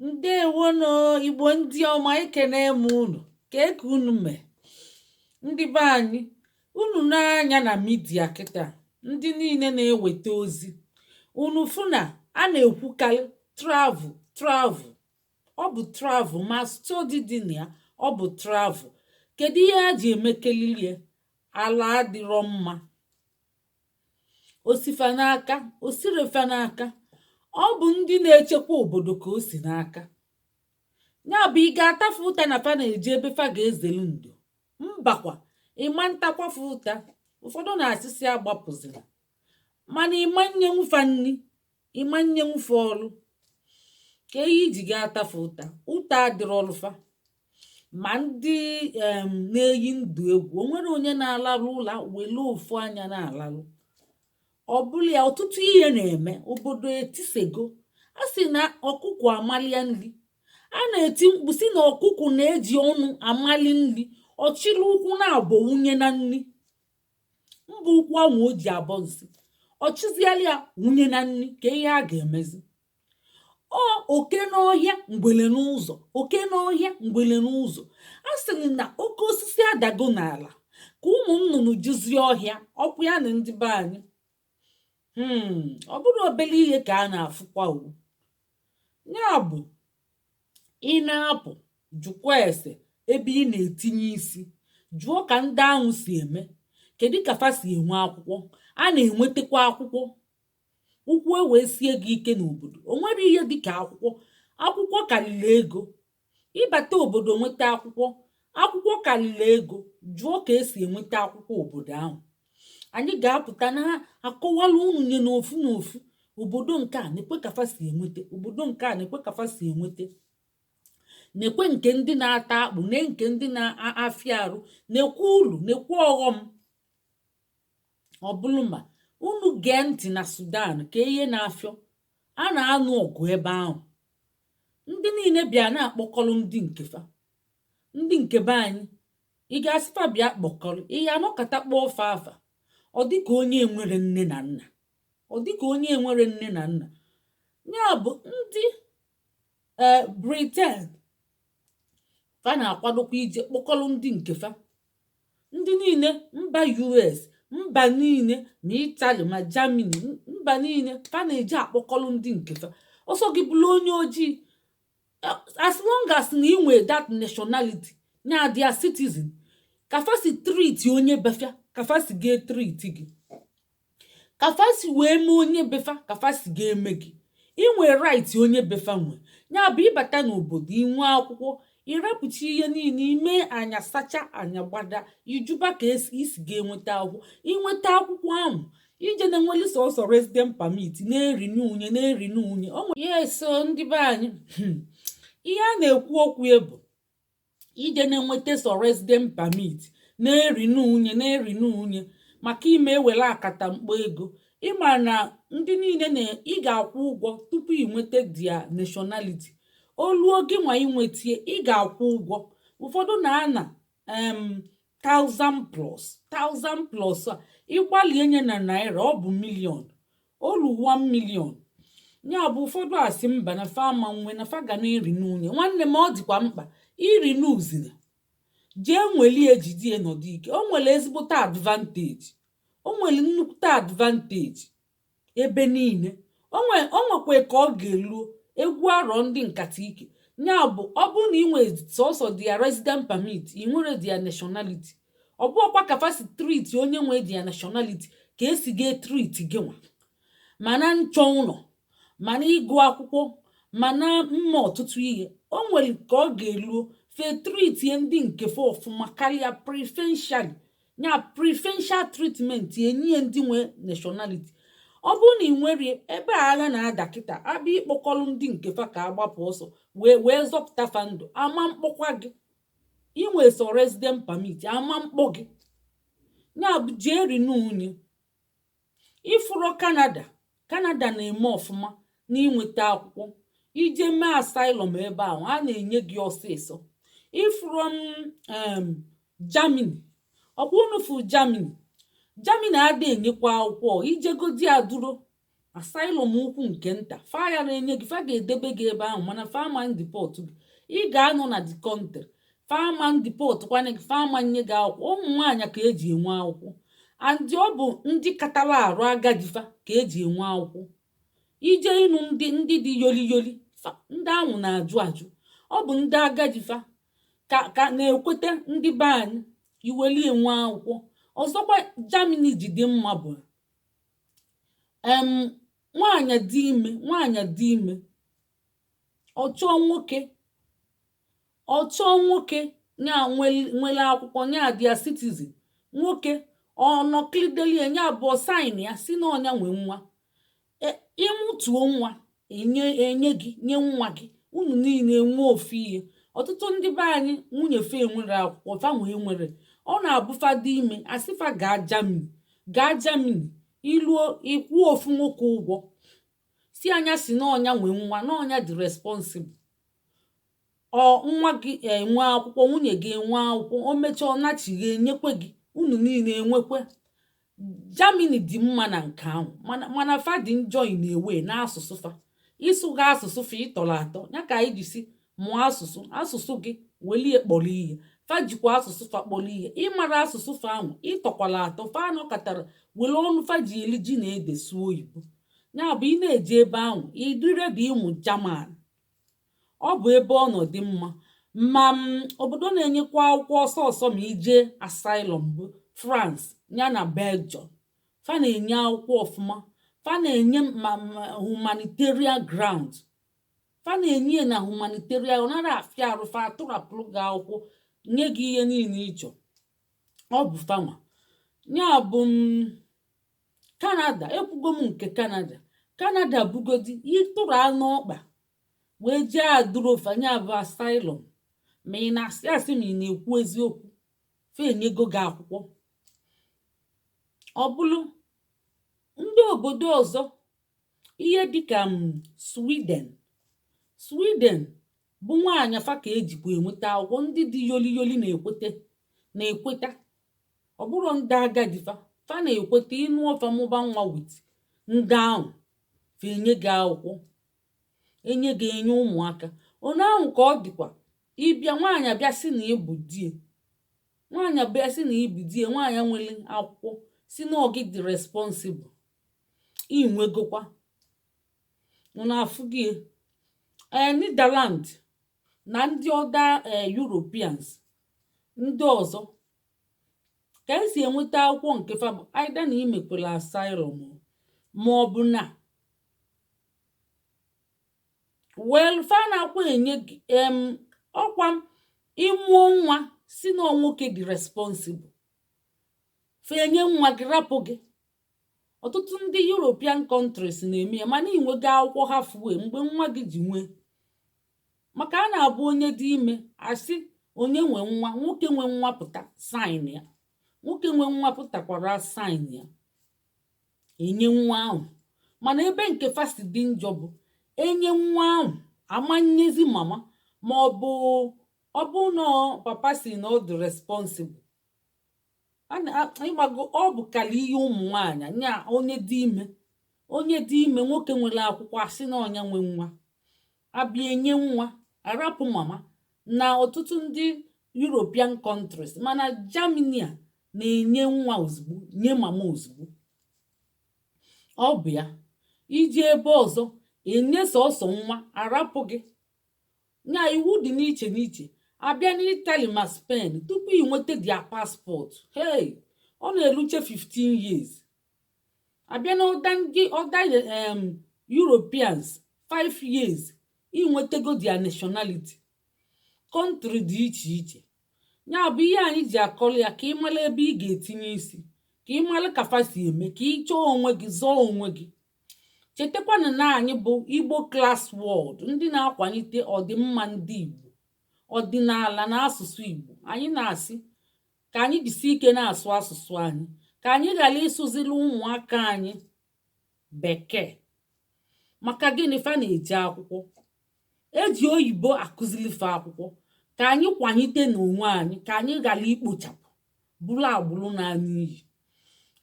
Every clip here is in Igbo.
Ǹdeèwonù, Ìgbò ndị ọma. Ekene m unu. Kee ka unu mee, ndị be anyị? Unu na-anya na media kịta, ndị niile na-eweta ozi unu fụ na a na-ekwukarị travel, travel. Ọ bụ travel, ma study dị na ya. Ọ bụ travel. Kedu ihe ha ji emekelilie? Ala adịrọ mma, osifa n'aka, osirefa n'aka. Ọ bụ ndị na-echekwa obodo ka o si n'aka ya. Bụ ị ga-atafe ụta na fa na-eje ebe fa ga-ezelu ndo mbakwa. Ịma ntakwafe ụta. Ụfọdụ na-asịsị agbapụzina, mana ịma nyenwufa nni, ịma nyenwufe ọlụ ka ihe iji ga-atafe ụta. Ụta adịrọ ọlụfa. Ma ndị na-eyi ndụ egwu, o nwere onye na-alarụ ụla wele ofu anya na-alalụ. Ọ bụla ya, ọtụtụ ihe na-eme obodo etisego. A sị na ọkụkọ amalia nri. A na-eti mkpu si na ọkụkọ na-eji ọnụ amali nri. Ọchịrị ụkwụ na-abọ wunye na nri mba, ụkwụ ahụ o ji abọ nsị, ọchịziala ya wunye na nri. Ka ihe a ga-emezi? Ọ oke n'ọhịa, ngwele n'ụzọ. Oke n'ọhịa, ngwele n'ụzọ. A sịrị na oke osisi adago n'ala ka ụmụ nnụnụ juzie ọhịa. Ọkwụ ya na ndị be anyị. Ọ bụrụ obere ihe ka a na-afụkwa o. Ya bụ, ị na-apụ, jụkwa ese ebe ị na-etinye isi. Jụọ ka ndị ahụ si eme, kedu ka fa si enwe akwụkwọ. A na-enwetakwa akwụkwọ ụkwụ e wee sie gị ike n'obodo. O nwere ihe dịka akwụkwọ. Akwụkwọ karịrị ego. Ịbata obodo, nweta akwụkwọ. Akwụkwọ karịrị ego. Jụọ ka esi enweta akwụkwọ obodo ahụ. Anyị ga-apụta na akọwala unu nye n'ofu n'ofu. Obodo nke a na-ekwe ka fa si enweta, obodo nke a na-ekwe ka fa si enweta. Nekwe nke ndị na-ata akpụ, ne nke ndị na-afịa arụ, nekwe ulu, nekwe ọghọm. Ọ bụrụ ma unu gee ntị na Sudan, ka ihe na-afịọ, a na-anụ ọgụ ebe ahụ. Ndị niile bịa na-akpọkọrọ ndị nkefa, ndị nke be anyị. Ị ga-asịfa bịa kpọkọrọ ihe anọkọta, kpọọ fa afa. Ọ dịka onye enwere nne na nna, ọ dịka onye enwere nne na nna. Ya bụ, ndị Britain fa na-akwadokwa ije kpọkọrọ ndị nke fa, ndị niile, mba US, mba niile, ma Italy, ma Germany, mba niile, fa na-eji akpọkọrọ ndị nke fa. Ọsọ gị bụrụ onye ojii, as long as na ị nwee that nationality, nya their citizen, ka fa si treat onye befa, ka fa si ga treat gị. Ka fa si wee mee onye befa, ka fa si ga-eme gị. Ị nwee right onye befa nwe. Ya bụ, ịbata n'obodo, inwe akwụkwọ, ịrapụcha ihe niile, ime anya sacha anya, gbada ijuba ka isi ga-enweta akwụkwọ. Inweta akwụkwọ ahụ, ije na-enweli sọsọ resident permit, na-eri n'unye, na-eri n'unye. O nwere ihe so ndị be anyị. Ihe a na-ekwu okwu bụ ije na-enweta sọ resident permit, na-eri n'unye, na-eri n'unye, maka ime ewere akata mkpo ego. Ịma na ndị niile na ị ga-akwụ ụgwọ tupu ị nweta their nationality. Oluo gị nwa inwetie, ị ga-akwụ ụgwọ. Ụfọdụ na-ana thousand plus, thousand plus. A ịgbalie nye na naira, ọ bụ million, olu 1 million. Ya bụ, ụfọdụ asị mba, na fa ama nwe, na fa ga na-eri n'unye. Nwanne m, ọ dịkwa mkpa iri n'uzina. Jee nwelie, ejidie nọdụ ike. O nwere ezigbote advantage, o nwere nnukwute advantage ebe niile. O nwekwa ka ọ ga-eluo egwu arọ ndị nkata ike. Ya bụ, ọ bụrụ na ị nwee sọsọ their resident permit, ị nwere their nationality, ọ bụọkwa ka fa si treat onye nwe their nationality ka esi ga treat gị nwa, mana nchọ ụlọ, mana ịgụ akwụkwọ, mana mma ọtụtụ ihe. O nwere ka ọ ga-eluo, fe treatie ndị nke fe ọfụma karịa, preferentially, ya preferential treatment enye ndị nwe nationality. Ọ bụrụ na ị nwere, ebe a agha na-ada kịta, abịa ịkpọkọrọ ndị nke fa ka agbapụ ọsọ wee zọpụta fa ndụ, ama mkpọkwa gị. Inwe sọ resident permit, ama mkpọ gị. Ya bụ, jee rinunye ifuro Canada. Canada na-eme ọfụma n'inweta akwụkwọ. Ije mee asylum ebe ahụ, a na-enye gị ọsịsọ. Ifuro m Germany, ọkwa unu fu Germany. Germany adịghị enyekwa akwụkwọ. Ijegodi aduro Asylum ukwu nke nta fa ya na-enye gị, fa ga-edebe gị ebe ahụ, mana fa ama deport gị. Ị ga-anọ na the country, fa ama deport kwana gị, fa ama nye gị akwụkwọ. Ụmụ nwaanyị ka eji enwe akwụkwọ, and ọ bụ ndị katara arụ, agadi fa ka eji enwe akwụkwọ. Ije ịnụ ndị dị yoli yoli, ndị ahụ na-ajụ ajụ. Ọ bụ ndị agadi fa ka na-ekweta. Ndị be anyị, iweli enwe akwụkwọ. Ọzọkwa, Germany ji dị mma bụ nwaanyị dị ime. Nwaanyị dị ime, ọ chọọ nwoke, ọ chọọ nwoke nya nwere akwụkwọ, nya dị ya citizen. Nwoke ọ nọkilidelie nya bụ sign ya si na ọnya nwe nwa. Ịmụtuo nwa, enye enye gị, nye nwa gị, unu niile enwe ofu ihe. Ọtụtụ ndị be anyị, nwunye fe enwere akwụkwọ, fa nwee nwere, ọ na-abụfa dị ime, asịfa gaa Germany, gaa Germany. Iluo, ịkwụ ofu nwoke ụgwọ, si anya si na ọnya nwee nwa, na ọnya dị responsible. Ọ nwa gị enwe akwụkwọ, nwunye gị enwe akwụkwọ, o mechaa, ọ nachigha, enyekwe gị, unu niile enwekwe. Germany dị mma na nke ahụ, mana fa dị njọ na-ewe n'asụsụ fa. Ịsụga asụsụ fa, ịtọrọ atọ ya ka anyị ji si mụọ asụsụ. Asụsụ gị, welie kpọrọ ihe. Fa jikwa asụsụ fa kpọrọ ihe. Ịmara asụsụ fa ahụ, ịtọkwala atọ. Fa anọkọtara were ọnụ fa ji eli ji na ede suo oyibo. Ya bụ, ị na-eje ebe ahụ, ịdị ready ịmụ German. Ọ bụ ebe ọ nọ dị mma. Ma obodo na-enyekwa akwụkwọ ọsọ ọsọ ma ije asylum bụ France ya na Belgium. Fa na-enye akwụkwọ ọfụma. Fa na-enye ma humanitarian ground. Fa na-enye ya na humanitarian, ọ nara afịa arụ. Fa atụrapụrụ gị akwụkwọ, nye gị ihe niile ịchọ. Ọ bụ fanwa ya bụ Canada. Ekwugo m nke Canada. Canada bugodi ịtụrụ anụ ọkpa wee jee adụrofa, ya bụ asylum, ma ị na-asị asị, ma ị na-ekwu eziokwu, fa enyego gị akwụkwọ. Ọ bụrụ ndị obodo ọzọ, ihe dịka Sweden. Sweden bụ nwaanyị fa ka ejikwa enweta akwụkwọ. Ndị dị yoli yoli na-ekwete, na-ekweta. Ọ bụrụ ndị agadi, fa na-ekweta. Ịnụ ọfa, mụba nwa with ndị ahụ, fa enye gị akwụkwọ, enye gị, enye ụmụaka. Onye ahụ ka ọ dịkwa ịbịa, nwaanyị abịa sị na ịbụ die, nwaanyị abịa sị na ịbụ die, nwaanyị nwere akwụkwọ si na ọ gị dị responsible, inwegokwa. Unu afụgie ee, Netherland na ndị ọda Europeans ndị ọzọ ka esi enweta akwụkwọ nke fa bụ either na imekwela asylum, ma ọ bụ na well, fa na-akwa enye gị ọkwa ịmụọ nwa si na nwoke dị responsible, fa enye nwa gị, rapụ gị. Ọtụtụ ndị European countries na-eme ya, mana inwego akwụkwọ halfway mgbe nwa gị ji nwee, maka a na-abụ onye dị ime, asị onye nwe nwa, nwoke nwe nwa pụta sign ya. Nwoke nwe nwa pụtakwara sign ya, enye nwa ahụ. Mana ebe nke fasi dị njọ bụ enye nwa ahụ, amanyezi mama, ma ọ bụ ọ bụ na papa si na ọ dị responsible. Ịgbago, ọ bụ kali ihe ụmụ nwanyị nya. Onye dị ime, onye dị ime, nwoke nwere akwụkwọ, asị na ọnya nwe nwa, abịa enye nwa, arapụ mama na ọtụtụ ndị European countries. Mana Germany a na-enye nwa ozugbo, nye mama ozugbo. Ọ bụ ya iji ebe ọzọ, enye sọsọ nwa, arapụ gị. Nya iwu dị n'iche n'iche. Abịa n'Italy ma Spain, tupu ị nweta their passport, hey, ọ na-eluche 15 years. Abịa na other ndị other Europeans, 5 years inwetego their nationality. Country dị iche iche. Ya bụ ihe anyị ji akọrọ ya, ka ị mara ebe ị ga-etinye isi, ka ị mara ka fa si eme, ka ị chọọ onwe gị, zọọ onwe gị. Chetakwana na anyị bụ Igbo Class World, ndị na-akwalite ọdịmma ndị Igbo, ọdịnala na asụsụ Igbo. Anyị na-asị ka anyị jisi ike na-asụ asụsụ anyị, ka anyị ghara ịsụziri ụmụaka anyị bekee. Maka gịnị? Fa na-eje akwụkwọ, eji oyibo akụziri fa akwụkwọ. Ka anyị kwalite n'onwe anyị, ka anyị ghara ikpochapụ, bụrụ agbụrụ na iyi.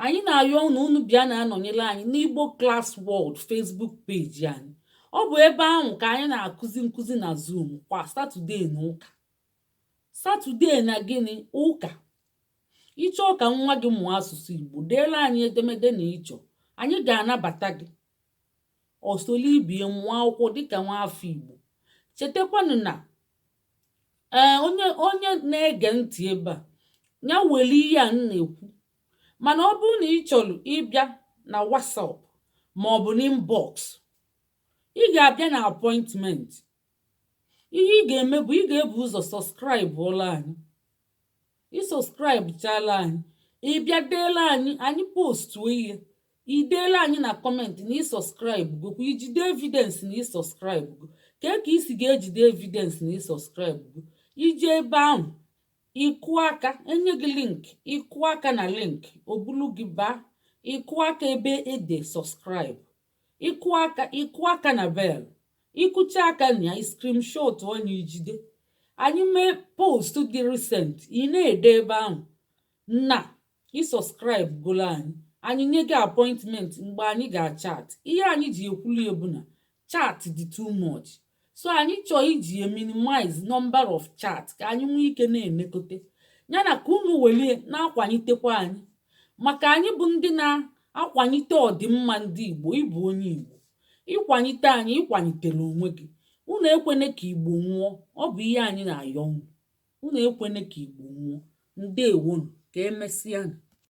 Anyị na-ayọ unu, unu bịa na-anọnyere anyị n'Igbo Class World Facebook page anyị. Ọ bụ ebe ahụ ka anyị na-akụzi nkụzi na Zoom kwa Saturday na ụka. Saturday na gịnị? Ụka. Ịchọọ ka nwa gị mụọ asụsụ Igbo, deela anyị edemede na ịchọ, anyị ga-anabata gị. Ọsoli ibie mụọ akwụkwọ dịka nwa afọ Igbo. Chetakwanụ na ee, onye na-ege ntị ebe a ya were ihe a m na-ekwu, mana ọ bụrụ na ị chọrọ ịbịa na WhatsApp ma ọ bụ n'inbox, ị ga-abịa na appointment. Ihe ị ga-eme bụ ị ga-ebu ụzọ subscribe ụlọ anyị. Ị subscribe chala anyị, ị bịa deela anyị, anyị postuo ihe, ị deela anyị na comment na ị subscribe gokwa, ijide evidence na ị subscribe go. Kee ka isi ga-ejide evidence na ị subscribe go? Ije ebe ahụ, ịkụ aka, enye gị link, ịkụ aka na link, o bulu gị baa. Ịkụ aka ebe ede subscribe, ịkụ aka, ịkụ aka na bell, ịkụcha aka na ya, screenshot onye ijide. Anyị mee post dị recent, ị na-ede ebe ahụ na ị subscribe golo anyị, anyị nye gị appointment mgbe anyị ga-achat. Ihe anyị ji ekwuli ebu na chat dị too much, so anyị chọọ iji minimize number of chat ka anyị nwee ike na-emekote ya na ka unu welie na-akwalitekwa anyị, maka anyị bụ ndị na-akwalite ọdịmma ndị Igbo. Ịbụ onye Igbo, ịkwalite anyị, ịkwalitere onwe gị. Unu ekwene ka Igbo nwụọ. Ọ bụ ihe anyị na-ayọ unu. Unu ekwene ka Igbo nwụọ. Ndewonu, ka emesịa.